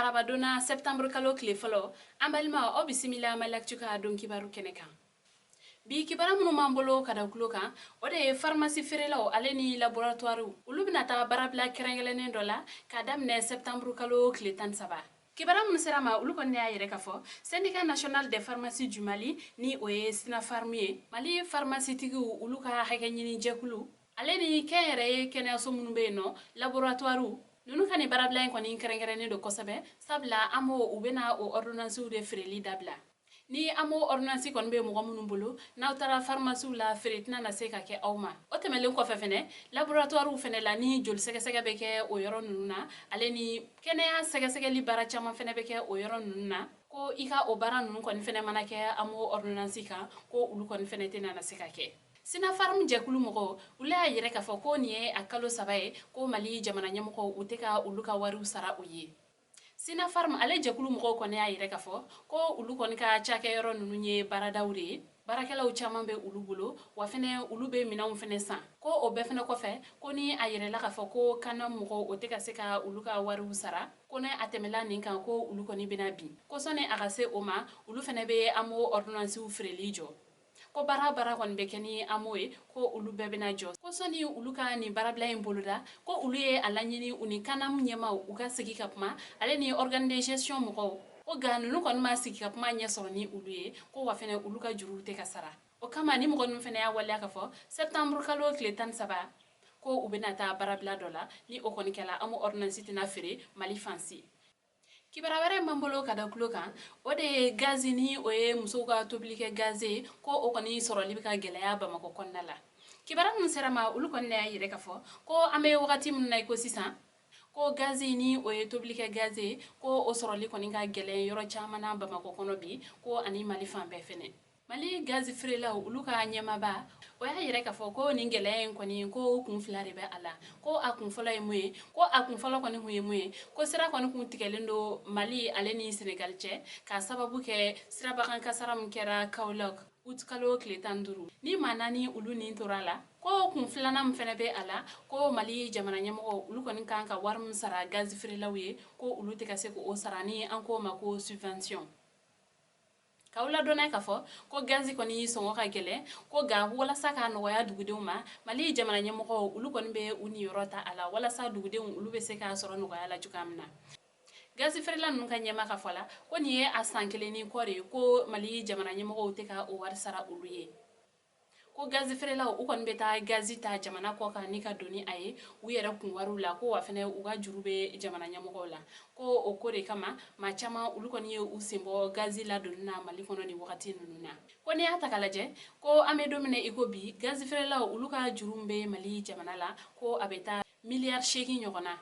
Arabadon na septembre kalo tile fɔlɔ, an balima, aw bisimila Mali Actu ka don kibaru kɛnɛ kan. Bi kibaru minnu b'an bolo ka da tulo kan, o de ye pharmacie feerelaw ale ni laboratoire, olu bɛna taga baarabila kɛrɛnkɛrɛnnen dɔ la k'a daminɛ septembre kalo tile 13. Kibaru minnu sera ma, olu kɔni y'a yɛrɛ k'a fɔ Syndicat national des pharmacies du Mali, ni o ye SYNAPHARM ye, Mali pharmacietigiw olu ka hakɛ ɲini jɛkulu, ale ni kɛnyɛrɛye kɛnɛyaso minnu bɛ yen nɔ, laboratoire ninnu ka nin baarabila in kɔni kɛrɛnkɛrɛnnen don kosɛbɛ, sabula an b'o u bɛna o ordonnancew de feereli dabila. Ni AMO ordonnance kɔni bɛ mɔgɔ minnu bolo, n'aw taara pharmacie la, feere tɛna na se ka kɛ aw ma. O tɛmɛlen kɔfɛ fɛnɛ, laboratoire fɛnɛ la, ni joli sɛgɛsɛgɛ bɛ kɛ o yɔrɔ ninnu na, ale ni kɛnɛya sɛgɛsɛgɛli baara caman fɛnɛ bɛ kɛ o yɔrɔ ninnu na, ko i ka o baara ninnu kɔni fɛnɛ mana kɛ AMO ordonnance kan, ko olu kɔni fɛnɛ tɛna na se ka kɛ. SYNAPHARM jɛkulu mɔgɔw, olu y'a yɛrɛ k'a fɔ ko nin ye a kalo 3 ye ko Mali jamana ɲɛmɔgɔw u tɛ ka olu ka wariw sara u ye. SYNAPHARM ale jɛkulu mɔgɔw kɔni y'a yɛrɛ k'a fɔ ko olu kɔni ka cakɛyɔrɔ ninnu ye baaradaw de ye, baarakɛlaw caman bɛ olu bolo, wa fɛnɛ olu bɛ minɛnw fɛnɛ san. Ko o bɛɛ fɛnɛ kɔfɛ, ko ni a yɛrɛla k'a fɔ ko CANAM mɔgɔw o tɛ ka se ka olu ka wariw sara, ko ne a tɛmɛla nin kan, ko olu kɔni bɛna bin. Ko sɔnni a ka se o ma, olu fɛnɛ bɛ AMO ordonnancew feereli jɔ. Ko baara baara kɔni bɛ kɛ ni AMO ye, ko olu bɛɛ bɛna jɔ. Ko sɔnni olu ka nin baarabila in boloda, ko olu ye a laɲini u ni CANAM ɲɛmaw u ka sigi ka kuma, ale ni organe de gestion mɔgɔw, ko nka ninnu kɔni ma sigi ka kuma ɲɛ sɔrɔ ni olu ye, ko wa fɛnɛ olu ka juruw tɛ ka sara. O kama ni mɔgɔ ninnu fɛnɛ y'a waleya k'a fɔ septembre kalo tile 13 ko u bɛna taa baarabila dɔ la. Ni o kɔni kɛla, AMO ordonnance tɛna feere Mali fan si. Kibaruya wɛrɛ b'an bolo ka da tulo kan, o de ye gazi, ni o ye musow ka tobilikɛ gaze ye, ko o kɔni sɔrɔli bɛ ka gɛlɛya Bamakɔ kɔnɔna la. Kibaruya minnu sera ma, olu kɔni y'a yɛrɛ k'a fɔ ko an bɛ wagati min na i ko sisan, ko gazi, ni o ye tobilikɛ gaze ye, ko o sɔrɔli kɔni ka gɛlɛn yɔrɔ caman na Bamakɔ kɔnɔ bi, ko ani Mali fan bɛɛ fɛnɛ. Mali gazi feerelaw olu ka ɲɛmaba, o y'a yɛrɛ k'a fɔ ko nin gɛlɛya in kɔni, ko kun fila de bɛ a la. Ko a kun fɔlɔ ye mun ye? Ko a kun fɔlɔ kɔni kun ye mun ye? Ko sira kɔni kun tigɛlen don Mali ale ni Senegal cɛ, k'a sababu kɛ sirabakan kasara min kɛra Kaolack août kalo tile 15, ni maa naani olu nin tora a la. Ko kun filanan min fɛnɛ bɛ a la, ko Mali jamana ɲɛmɔgɔ olu kɔni kan ka wari min sara gazi feerelaw ye, ko olu tɛ ka se k'o sara, ni an k'o ma ko subvention. K'aw ladɔnniya k'a fɔ ko gazi kɔni sɔngɔ ka gɛlɛn, ko nka walasa k'a nɔgɔya dugudenw ma, Mali jamana ɲɛmɔgɔw olu kɔni bɛ u niyɔrɔ ta a la walasa dugudenw olu bɛ se k'a sɔrɔ nɔgɔya la cogoya min na. Gazi feerela ninnu ka ɲɛma ka fɔ la, ko nin ye a san kelen ni kɔ de ye ko Mali jamana ɲɛmɔgɔw tɛ ka o wari sara olu ye. Ko gazi feerelaw u kɔni bɛ taa gazi ta jamana kɔ kan ni ka don ni a ye u yɛrɛ kun wariw la, ko wa fɛnɛ u ka juru bɛ jamana ɲɛmɔgɔw la. Ko o ko de kama maa caman olu kɔni ye u sen bɔ gazi ladonni na Mali kɔnɔ nin wagati ninnu na. Ko n'i y'a ta k'a lajɛ, ko an bɛ don min na i ko bi, gazi feerelaw olu ka juru min bɛ Mali jamana la, ko a bɛ taa miliyari 8 ɲɔgɔn na.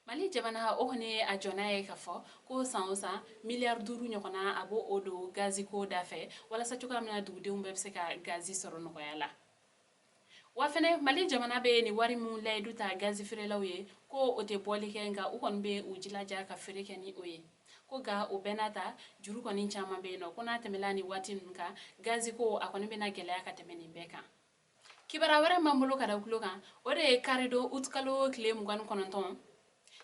Mali jamana o kɔni ye a jɔ n'a ye k'a fɔ ko san o san miliyari 5 ɲɔgɔnna a b'o o don gazi ko da fɛ, walasa cogoya min na dugudenw bɛɛ bɛ se ka gazi sɔrɔ nɔgɔya la. Wa fɛnɛ Mali jamana bɛ nin wari min layidu ta gazi feerelaw ye, ko o tɛ bɔli kɛ, nka u kɔni bɛ u jilaja ka feere kɛ ni o ye. Ko nka o bɛɛ n'a ta, juru kɔni caman bɛ yen nɔ, ko n'a tɛmɛla nin waati ninnu kan, gazi ko a kɔni bɛna gɛlɛya ka tɛmɛ nin bɛɛ kan. Kibaruya wɛrɛ m'an bolo ka da tulo kan, o de ye karidon août kalo tile 29,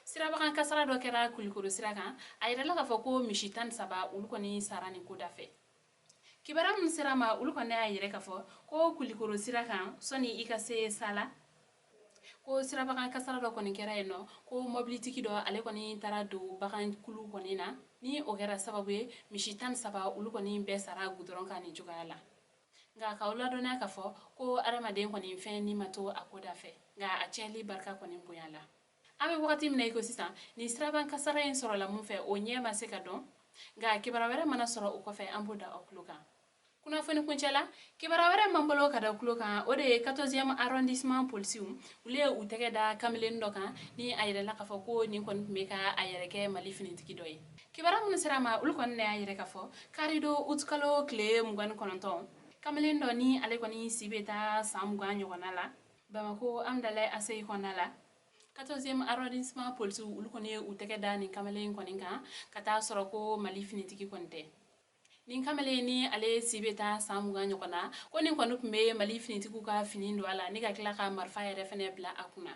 sirabakan kasara dɔ kɛra Kulikoro sira kan. A yirala k'a fɔ ko misi 13 olu kɔni sara nin ko da fɛ. Kibaruya min sera ma, olu kɔni y'a yɛrɛ k'a fɔ ko Kulikoro sira kan, sɔnni i ka se Sala, ko sirabakan kasara dɔ kɔni kɛra yen nɔ, ko mɔbilitigi dɔ ale kɔni taara don bagan kulu kɔni na, ni o kɛra sababu ye misi 13 olu kɔni bɛɛ sara gudɔrɔn kan nin cogoya la. Nka k'aw ladɔnniya k'a fɔ ko adamaden kɔni fɛn ni ma to a ko da fɛ, nka a tiɲɛli barika kɔni bonya la. An bɛ wagati min na i ko sisan, nin siraban kasara in sɔrɔla mun fɛ, o ɲɛ ma se ka dɔn, nka kibaruya wɛrɛ mana sɔrɔ o kɔfɛ, an b'o da aw tulo kan. Kunnafoni kuncɛ la, kibaruya wɛrɛ m'an bolo ka da tulo kan, o de ye 14e arrondissement polisiw olu ye u tɛgɛ da kamalen dɔ kan, ni a yɛrɛla k'a fɔ ko nin kɔni tun bɛ ka a yɛrɛ kɛ Mali finitigi dɔ ye. Kibaruya minnu sera ma, olu kɔni y'a yɛrɛ k'a fɔ karidon août kalo tile 29, kamalen dɔ ni ale kɔni si bɛ taa san 20 ɲɔgɔnna la, Bamako Amdalaye ACI kɔnɔna la, 14e arrondissement polisiw olu kɔni ye u tɛgɛ da nin kamalen in kɔni kan, ka taa sɔrɔ ko Mali finitigi kɔni tɛ. Nin kamalen ni ale si bɛ taa san 20 ɲɔgɔn na, ko nin kɔni tun bɛ Mali finitigiw ka fini don a la ni ka tila ka marifa yɛrɛ fɛnɛ bila a kunna.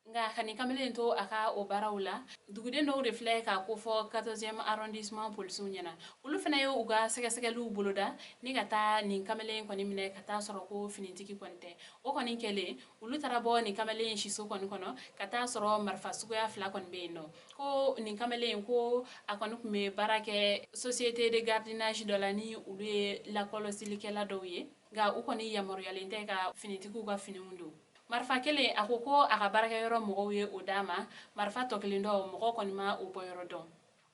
Nka ka nin kamalen to a ka o baaraw la, duguden dɔw de filɛ k'a kofɔ 14e arrondissement polisiw ɲɛna. Olu fana ye u ka sɛgɛsɛgɛliw boloda ni ka taa nin kamalen kɔni minɛ, ka taa sɔrɔ ko finitigi kɔni tɛ. O kɔni kɛlen, olu taara bɔ nin kamalen in siso kɔni kɔnɔ, ka taa sɔrɔ marifa suguya 2 kɔni bɛ yen nɔ. Ko nin kamalen ko a kɔni tun bɛ baara kɛ société de gardiennage dɔ la, ni olu ye lakɔlɔsilikɛla dɔw ye, nka u kɔni yamaruyalen tɛ ka finitigiw ka finiw don. Marifa kelen, a ko ko a ka baarakɛyɔrɔ mɔgɔw ye o d'a ma. Marifa tɔ kelen dɔ, mɔgɔ kɔni ma o bɔyɔrɔ dɔn.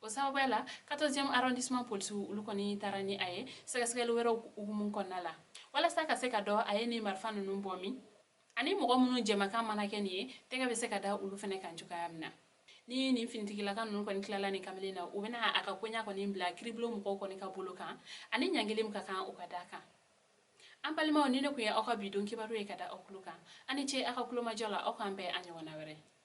O sababuya la, 14e arrondissement polisiw, olu kɔni taara ni a ye sɛgɛsɛgɛli wɛrɛw hukumu kɔnɔna la, walasa ka se ka dɔn a ye nin marifa ninnu bɔ min, ani mɔgɔ minnu jɛmakan mana kɛ nin ye, tɛgɛ bɛ se ka da olu fana kan cogoya min na. Ni nin finitigilaka ninnu kɔni tilala nin kamalen na, u bɛna a ka koɲa kɔni bila kiribulon mɔgɔw kɔni ka bolo kan, ani ɲangili min ka kan, o ka da kan. An balimaw, ni ne kun ye aw ka bi don kibaru ye ka da aw tulo kan. Aw ni ce aw ka kulomajɔ la. Aw k'an bɛn a ɲɔgɔnna wɛrɛ.